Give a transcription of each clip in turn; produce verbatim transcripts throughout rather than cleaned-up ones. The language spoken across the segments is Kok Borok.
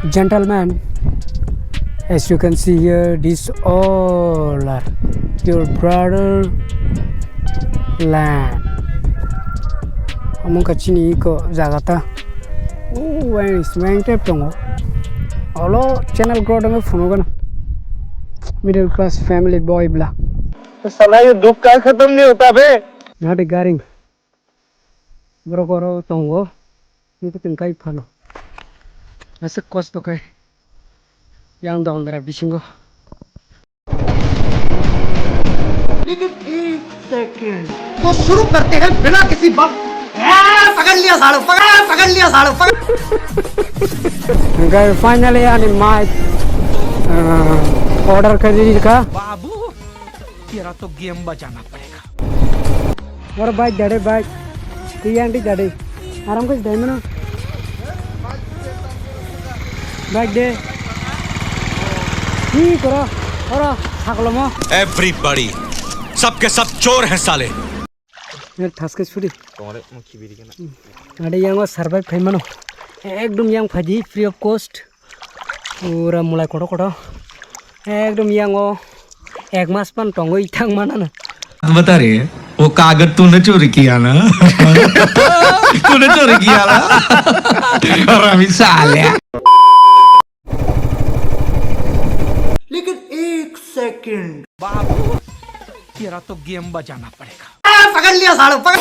Gentlemen, as you can see here, these all are your brother land. Among kachini iko jagata. Uweng sweng tep tongo. Olo channel grow dong phunugana. Middle class family boy bla. साला ये दुख का खत्म नहीं होता बे। Nadi garing. Borok oro tongo. Nukung kai phano. Aswk kosto khe. Yang dol dra bisingo. लेकिन एक सेकंड। तो शुरू करते हैं बिना किसी बक। ए, पकड़ लिया सालो, पकड़, पकड़ लिया सालो, पकड़। Guys, finally ani mic, uh, order khe rijak kha. बाबू, तेरा तो गेम बजाना पड़ेगा। Oro bike dade, bike. Tiyang di dade. Aram khe dai mano. Bike de. Hi koro. Oro haklomo. Everybody, सबके सब चोर हैं साले। Ner thaske suri. Tongo de, mo khibiri gana. Ade yango survive khai mano. Ekdom yang phaidi free of cost. Pura mulai kotor kotor. Ekdom yango ek mas pan tongwi thang manana. बता रहे, वो कागज तूने चोरी किया ना? तूने चोरी किया ना? हरामी साले। लेकिन एक सेकंड। बाबू, तेरा तो गेम बजाना पड़ेगा। पकड़ लिया सालो, पकड़।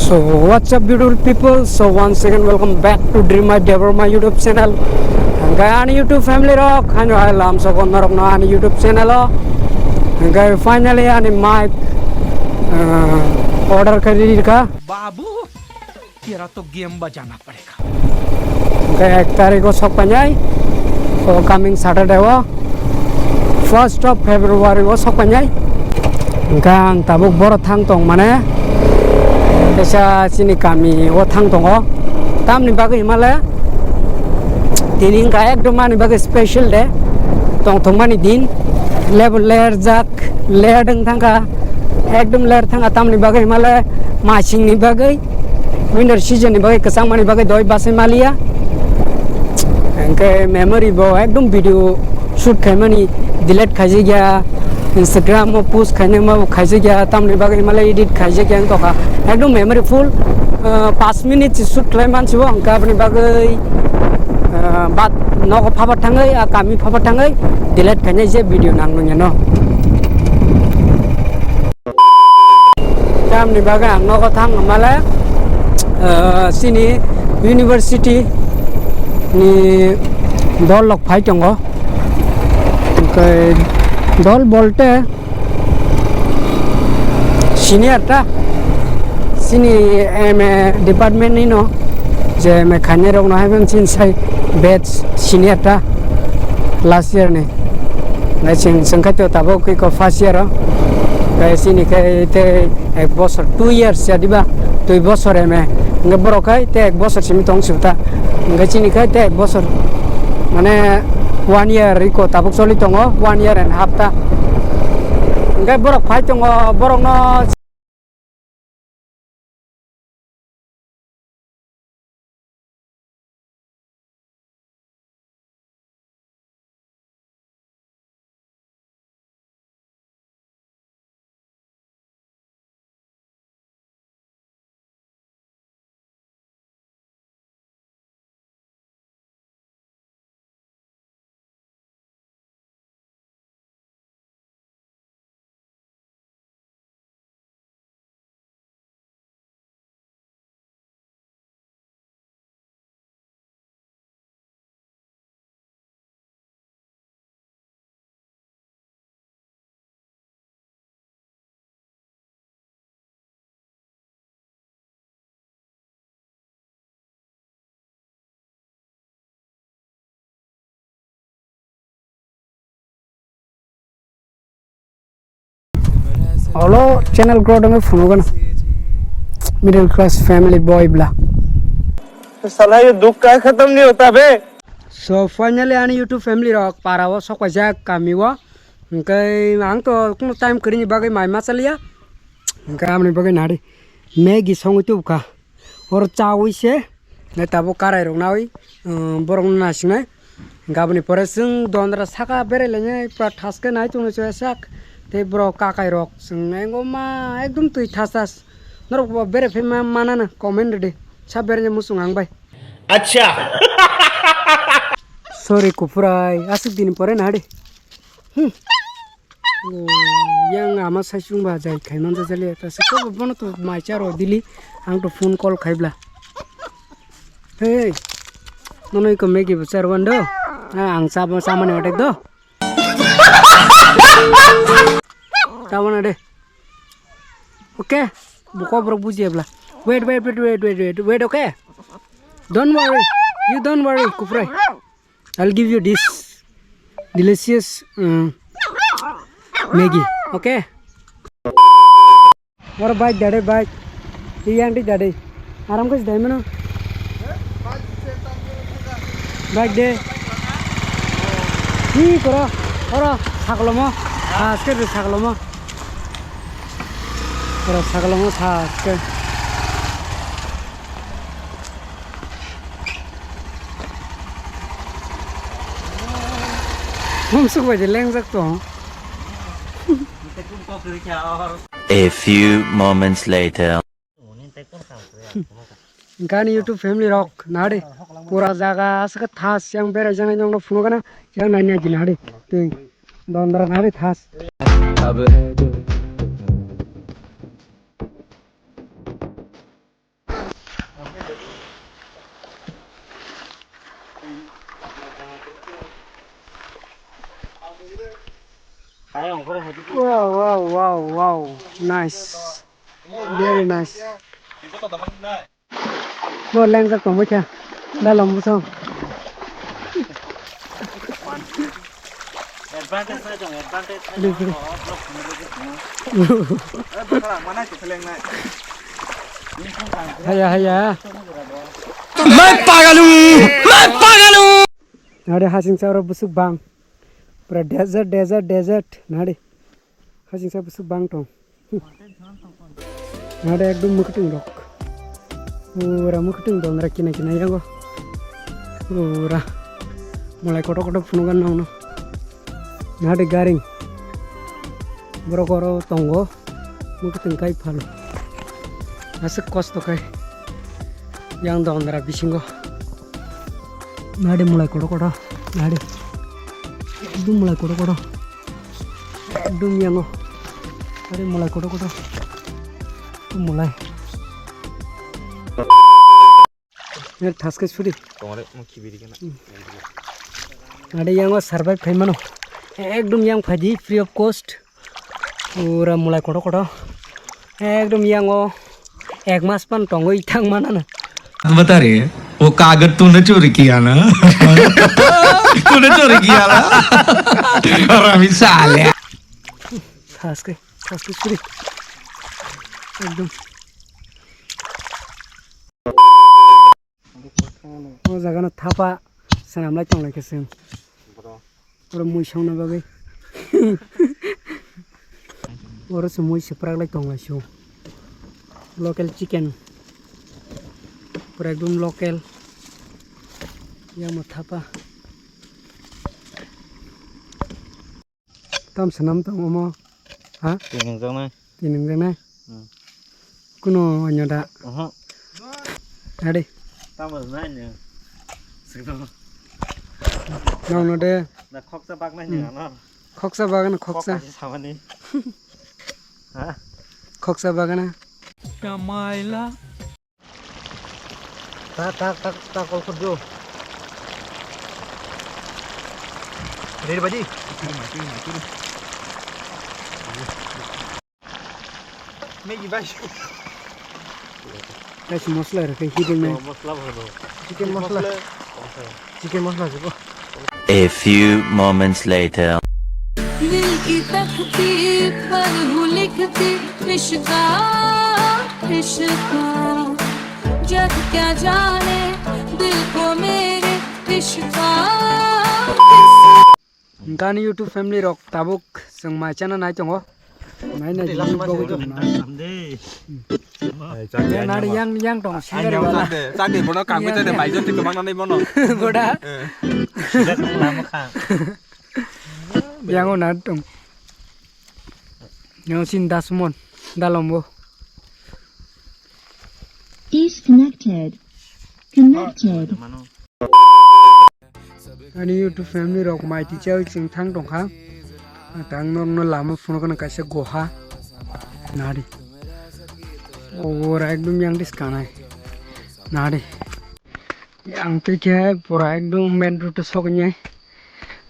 So what's up, beautiful people? So once again, welcome back to Dream My Deborah, my YouTube channel. Hingke ani YouTube family rok, hano hai lam sokon norok no ani YouTube channel o. Hingke finally ani mic, uh, order khe rijak kha. बाबू, तेरा तो गेम बजाना पड़ेगा। Hingke ek tarikh o sok painai, o coming Saturday o, first of February o sok painai. Hingke ang tabuk boro thang tong mane, kaisa chini kami o thang tongo. Tamni bagwi himale, tini hingka ekdom ani bagwi special day, tongthokmani din, level ler jak. Ler wng thangkha, ekdom ler thangkha, tamni bagwi himale masingni bagwi, winter season ni bagwi, kwchangmani bagwi doi bachai maliya. Hingke memory bo ekdom video shoot khaimani delete khaijakya, Instagram o post khainai ma bo khaijakya, tamni bagwi himale edit khaijakya wng tongkha. Ekdom memory full, ah, paanch minute se shoot khlai mansibo, hingke aboni bagwi, ah, bat nogo phabar thangwi, ah, kami phabar thangwi delete khainai je video nang nung yano. Tamni bagwi ang nogo thang male, ah, chini university ni dol rok phai tongo. Hingke dol bolte senior ta, chini M A department ni no, je M A khainai rok no hai chini sai batch senior ta last year ni. Nai chwng, chwng khai to tabuk khe ko first year o. Nai chini khai te ek bosor, two years ya diba, dui bosor M A. Hingke borok khai te ek bosor simi tong suta. Hingke chini khai te ek bosor, mane one year iko tabuk choli tongo, one year and half ta. Hingke borok phai tongo, borok no Olo channel grow dong phunugana. Middle class family boy bla. साला ये दुख का खत्म नहीं होता बे। So finally ani YouTube family rok para o sok paijak kami o. Hingke ang to kuno time kwrwini bagwi mai ma chaliya. Hingke amoni bagwi nadi. Maggie songwi tubukha. Oro chawi se, nai tabuk karai rok nawi, um, borok no nasingnai. Gaboni pore chwng dondra saka berai lainai, pura thaske nai tongno chwya sak. Tei borok kakai rok chwng engo ma ekdom twi thas thas. Norok bo berai phai ma, manana comment rwdi. Sa berai muchung ang bai. Acha. Sorry, kuphurai. Aswk dini pore nadi. Hmm. Oh, yang ama sai chwng ba jai khai man jajali ta se ko bono to mai charo dili ang to phone call khai bla. Hey. Nono iko Maggie bo char wan do. Ah, ang sa sa mani otek do. Tabana de. Okay. Buko borok buji ebla. Wait, wait, wait, wait, wait, wait, wait, okay? Don't worry. You don't worry, kuprai. I'll give you this delicious, uh, Maggie, okay? Oro bike dade, bike. Iyang di dade. Aram khe dai mano. Bike de. Hi koro? Oro saklomo. Aske de saklomo. Oro saklomo saske. Mungsuk bai de lengjak tong. A few moments later. Gani YouTube family rok nadi pura jaga aswk thas yang berai jana yang no phunukana yang nai nai nadi twi dondra nadi thas. Wow, wow, wow, wow, nice, very nice. Bo lengjak tongbai kha, dalom bwsong. Advantage nai tong, advantage nai tong. Eh, bwkha manai to seleng nai. Haya, haya. Main pagal hung, main pagal hung. Nadi hasing sa oro bwswk bang. Pura desert, desert, desert. Nadi. Hasing sa bwswk bang tong. Nade ekdom mwkhwtwng rok. Pura mwkhwtwng dondra kina kina yango. Pura mwlai kotor kotor phunugan nangno. Nade garing. Borok oro tongo. Mwkhwtwng kai phano. Aswk kosto khai. Yang dondra bisingo. Nade mwlai kotor kotor. Nade. Ekdom mwlai kotor kotor. Ekdom yango. Are mwlai kotor kotor. Mwlai. Ner thaske suri. Tongre mo khibiri kana. Are yango survive khai mano. Ekdom yang phaidi free of cost. Pura mwlai kotor kotor. Ekdom yango ek mas pan tongwi thang manana. बता रहे, वो कागज तूने चोरी किया ना? तूने चोरी किया ना? हरामी साले। Thaske, thaske suri. Ekdom. O jaga no thapa swnam lai tong lai khe chwng. Oro mui songna bagwi. Oro se mui se prak lai tong lai su. Local chicken. Pura ekdom local. Yamo thapa. Tam swnam tong omo. Ha? Twi nungjaknai. Twi nungjaknai. Hmm. Kuno onyo da. Oho. Ade. Tamo nai nung. Sikno. Nong no de. Na khoksa bak nai nung ano. Khoksa bak na khoksa. Khoksa samani. Ha? Khoksa bak na. Kamaila. Tak, tak, tak, tak, kol khurjo. Ready, baji? Maggie bai. Guys, masala rw khe hidden nai. Masala bhai do. Chicken masala. Masala. Chicken masala se bo. A few moments later. दिल की तख्ती पर हूँ लिखती इश्का, इश्का। जग क्या जाने दिल को मेरे इश्का, इश्का। Gani YouTube family rok tabuk chwng mai chana nai tongo. Nai nai, bini bagwi tong nai. Yang nari, yang, yang tong, singari wala. Chakni bono kangwi chade, baijo twi kwbang nanai bono. Boda. Yang o na tong. Yang sin dasmon, dalombo. Is connected. Connected. Ani YouTube family rok mai tichawi chwng thang tongkha. Tang norno lama phunukna kaisa goha. Nari. Ora ekdom yang dis kanai. Nari. Yang twi khe pura ekdom main road o soknai.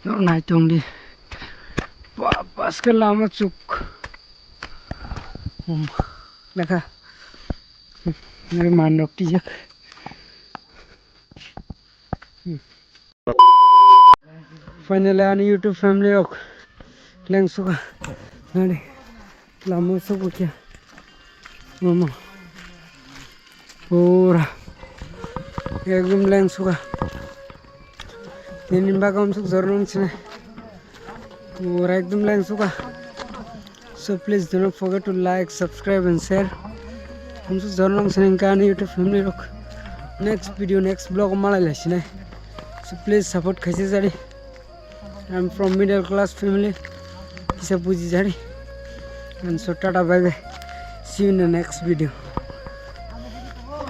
Nor nai tongdi. Ba, baske lama chuk. Hmm. Lekha. Nari mandok tijak. Hmm. Finally, ani YouTube family rok lengsuka. Nari. Lama sokukya. Mama. Pura. Ekdom lengsuka. Nini bagam suk jornong sini. Pura ekdom lengsuka. So please do not forget to like, subscribe and share. Hamsuk jornong sini kani YouTube family rok. Next video, next vlog malai lai sini. So please support khaisi jari. I'm from middle class family. Kisa buji jari. And so tata bye bye. See you in the next video.